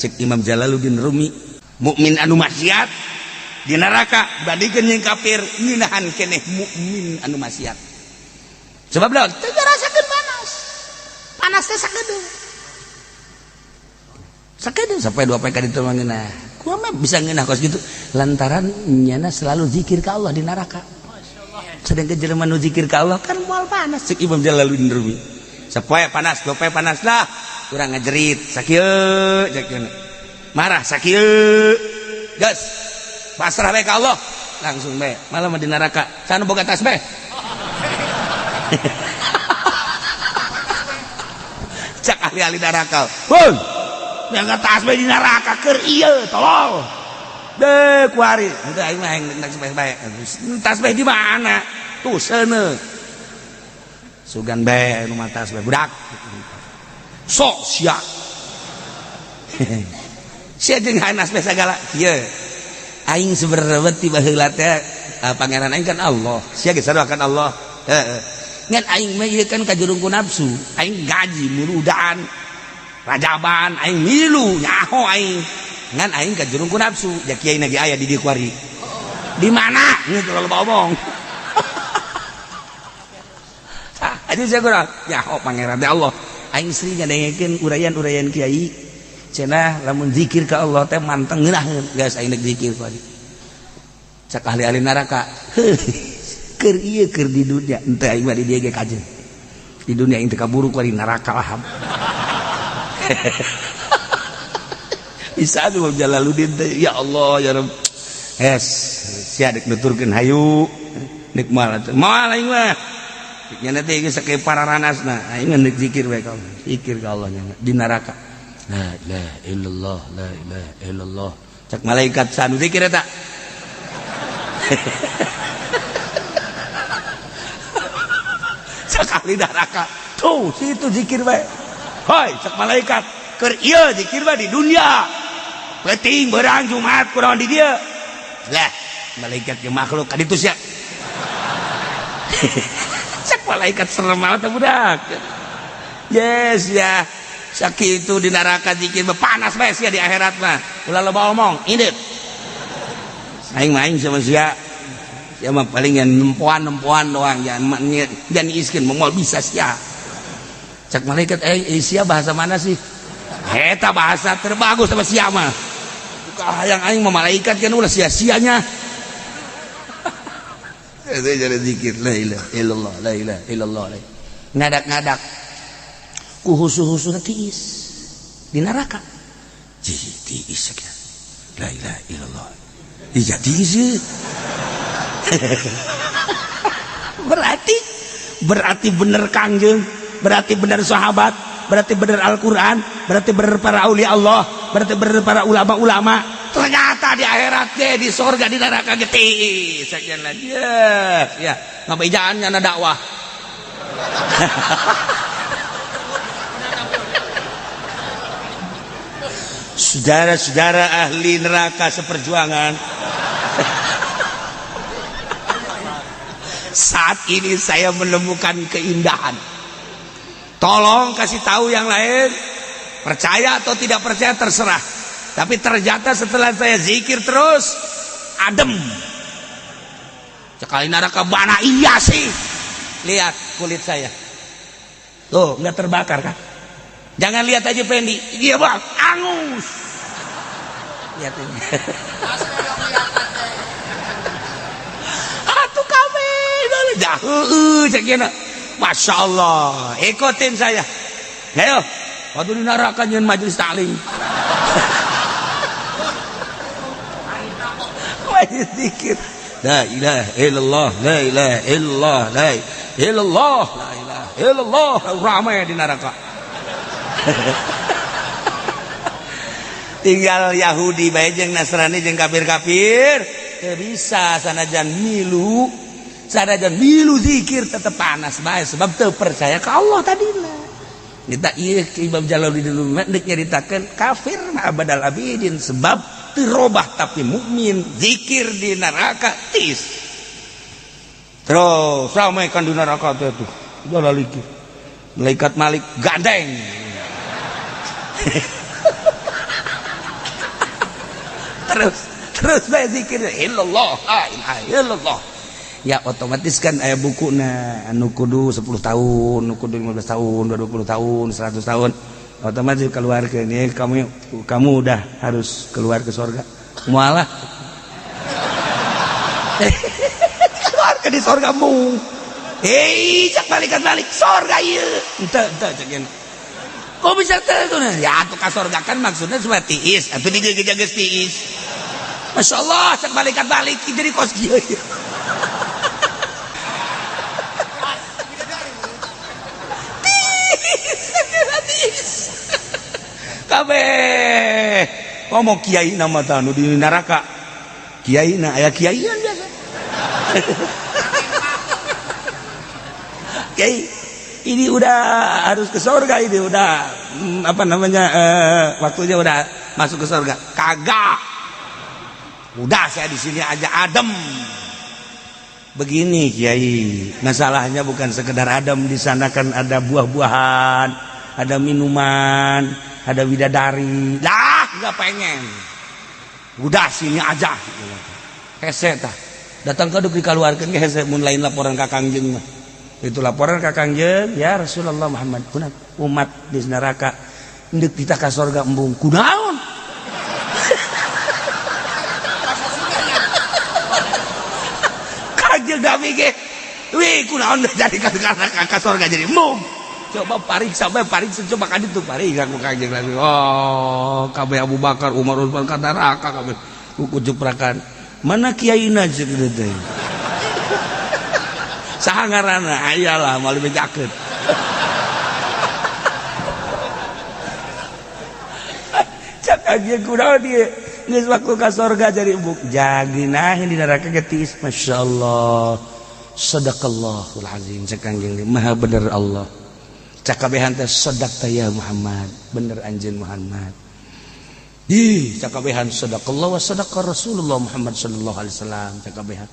Cek Imam Jalaluddin Rumi, mukmin anu maksiat di neraka bandingkeun jeung kafir ngeunahan keneh mukmin anu maksiat. Sebab naon? Teu ngarasakeun panas. Panas teh sakedeung. Sakedeung sampai dua poe ka ditu mah ngeunah. Kumaha bisa ngeunah kos kitu? Lantaran nyana selalu zikir ka Allah di neraka. Sedangkan jelema nu zikir ka Allah kan moal panas cek Imam Jalaluddin Rumi. Sapoe panas, dua poe panas lah. Kurang ngajerit sakieu cek marah sakieu. Geus pasrah bae ka Allah langsung bae malah mah di neraka sana boga tasbih. Cak ahli-ahli neraka, "Hei, yang tasbih di neraka keur ieu tolol." Deh kuari, udah aing mah hayang tasbih bae. Tasbih di mana? Tuh seuneu. Sugan bae nu mah tasbih budak. Sok sia. Sia jeung hanas bae sagala. Kieu. Aing sebenarnya ti baheula teh pangeran aing kan Allah. Sia geus sarua kan Allah. Heeh. Ngan aing mah ieu kan kajurung ku nafsu. Aing gaji murudaan. Rajaban aing milu nyaho aing. Ngan aing kajurung ku nafsu. Ja kiai lagi aya di dieu kuari. Di mana? Geus loba omong. Tah, aja sia kurang. Nyaho pangeran teh Allah. Aing sering ngadengekeun uraian-uraian kiai. Cenah lamun zikir ka Allah teh manteng ngeunaheun. Geus aing deuk zikir kuari. Cak ahli-ahli neraka. Heuh. Keur ieu keur di dunia henteu aing mah di dieu ge kajeun. Di dunia aing teu kaburu kuari neraka laham. Bisa atuh Jalaluddin teh ya Allah ya Rabb. Es sia deuk nuturkeun hayu deuk moal atuh. Moal aing mah. Nya teh geus sakieu pararanasna aing mah deuk zikir bae ka Allah. Zikir ka Allah nya di neraka. La ilaha illallah, la ilaha illallah. Cak malaikat sanu zikir eta. Cak ahli neraka. Tuh situ zikir bae. Hoi cak malaikat keur ieu zikir bae di dunia. Penting berang Jumat kurang di dieu. Lah malaikat ge makhluk ka ditu sia. Cak malaikat serem banget budak. Yes ya. Sakitu di neraka zikir mah panas bae sia di akhirat mah. Ulah loba omong, indit. Aing mah aing sama sia. Sia mah paling yang nempoan-nempoan doang, jangan jangan iskeun moal bisa sia. Cak malaikat sia bahasa mana sih? Eta bahasa terbagus sama sia mah. Buka hayang aing mah malaikat kan ulah sia-sianya. Itu jadi zikir la ilaha illallah, la ilaha illallah. Ngadak-ngadak ku husu-husu tiis di neraka. Tiis ya. La ilaha illallah. Iya tiis. Berarti bener Kangjeng, berarti bener sahabat, berarti bener Al-Qur'an, berarti bener para aulia Allah, berarti bener para ulama-ulama. Ternyata di akhirat ge di sorga di neraka ge tiis. Sekian lagi. Ya, ngabejaan nyana dakwah. Saudara-saudara ahli neraka seperjuangan. Saat ini saya menemukan keindahan. Tolong kasih tahu yang lain. Percaya atau tidak percaya terserah. Tapi ternyata setelah saya zikir terus adem. Sekali neraka bana iya sih. Lihat kulit saya. Tuh, nggak terbakar kan? Jangan lihat aja Fendi, dia bang, angus. Lihat ini. Atuh kabeh, jauh cek. Masya Allah, ikutin saya. Ayo, waktu di neraka nyeun majelis taklim. Majelis zikir. La ilaha illallah, la ilaha illallah, la ilaha illallah, la ilaha illallah. Ramai di neraka. Tinggal Yahudi bae jeung Nasrani jeung kafir-kafir teu bisa sanajan milu, sanajan milu zikir tetep panas bae sebab teu percaya ka Allah tadina. Kita ieu Imam Jalaluddin Rumi deuk nyaritakeun kafir mah abadal abidin sebab teu robah tapi mukmin zikir di neraka tis. Terus ramai kan di neraka teh tuh. Jalaluddin. Malaikat Malik gandeng. Terus terus bae zikir illallah la ilaha illallah. Ya otomatis kan aya bukuna anu kudu 10 tahun, nu kudu 15 tahun, 20 tahun, 100 tahun. Otomatis keluar ke ini kamu kamu udah harus keluar ke surga. Mualah. Keluar ke di surga mu. Hei, cak balikan balik surga ieu. Ente ente cak ieu. Kok bisa teu ya atuh ka surga kan maksudnya cuma tiis, atuh di dieu geus tiis. Masya Allah, cak balikan balik jadi kos kieu. Tiis. Kabeh. Ngomong kiai nama tanu di neraka. Kiai na aya kiaian biasa. Kiai ini udah harus ke surga, ini udah apa namanya waktunya udah masuk ke surga. Kagak. Udah saya di sini aja adem. Begini Kiai, masalahnya bukan sekedar adem, di sana kan ada buah-buahan, ada minuman, ada bidadari. Lah, nggak pengen. Udah sini aja. Hese tah. Datang ke duk dikaluarkeun ge hese mun lain laporan ka Kangjeng mah. Itu laporan ka Kangjeng, ya Rasulullah Muhammad, kunat umat di neraka ndek kita ka surga embung. Kunaon? Kangjeng Nabi ge, wih kunaon jadi ka surga jadi embung. Coba pariksa bae, pariksa coba ka ditu pariksa ku Kangjeng Nabi. Oh, kabeh Abu Bakar, Umar, Utsman ka neraka kabeh. Ku jeprakan. Mana kiaina ceuk teh? Saha ngaranna? Ayalah moal dibejakeun. Cak Kangjeng kunaon ieu? Geus waktu ka sorga jadi embung. Jaginahin di neraka ge tiis. Masyaallah. Sadaqallahul azim cek Kangjeng maha bener Allah. Cak kabehan teh sadaqta ya Muhammad, bener anjeun Muhammad. Ih, cak kabehan sadaqallah wa sadaqa Rasulullah Muhammad sallallahu alaihi wasallam cak kabehan.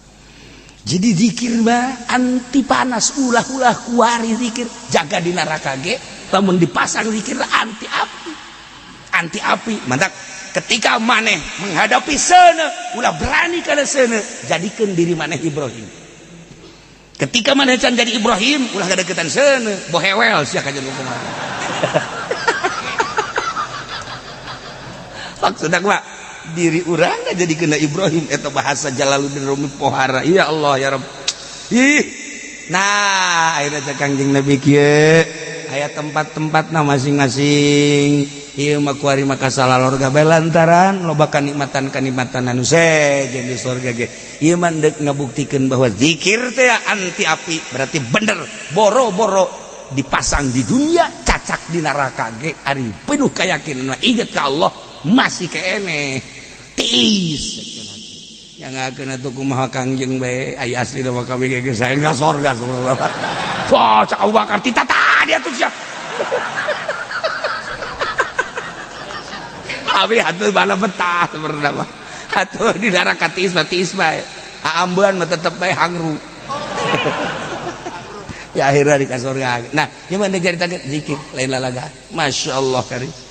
Jadi zikir mah anti panas, ulah-ulah kuari zikir, jaga di neraka ge lamun dipasang zikir anti api. Anti api, mantap. Ketika maneh menghadapi seuneu, ulah berani kana seuneu, jadikeun diri maneh Ibrahim. Ketika maneh can jadi Ibrahim, ulah gadeukeutan seuneu, bohewel sia kajeun kumaha. Maksudna mah diri urang jadi kena Ibrahim eta bahasa Jalaluddin Rumi pohara. Ya Allah ya Rabb. Ih. Nah, akhirnya cek Kangjeng Nabi kieu aya tempat-tempatna masing-masing. Ieu mah kuari maka salalorga bae lantaran loba kanikmatan-kanikmatan anu sejen di surga ge. Ieu mah deuk ngabuktikeun bahwa zikir teh anti api, berarti bener boro-boro dipasang di dunia cacak di neraka ge ari penuh keyakinan inget ka Allah masih kene tiis. Yang ngakeun atuh kumaha Kangjeng bae ai asli mah kabeh ge saya ka surga sebenarnya. Wah, cak Abu Bakar titata dia tuh siap. Abi atuh bala betah sebenarnya mah. Atuh di neraka tiis mah tiis bae. Aambean mah tetep bae hangru. Ya akhirnya di surga. Nah, gimana jadi tadi zikir lain lalaga. Masya Allah kari.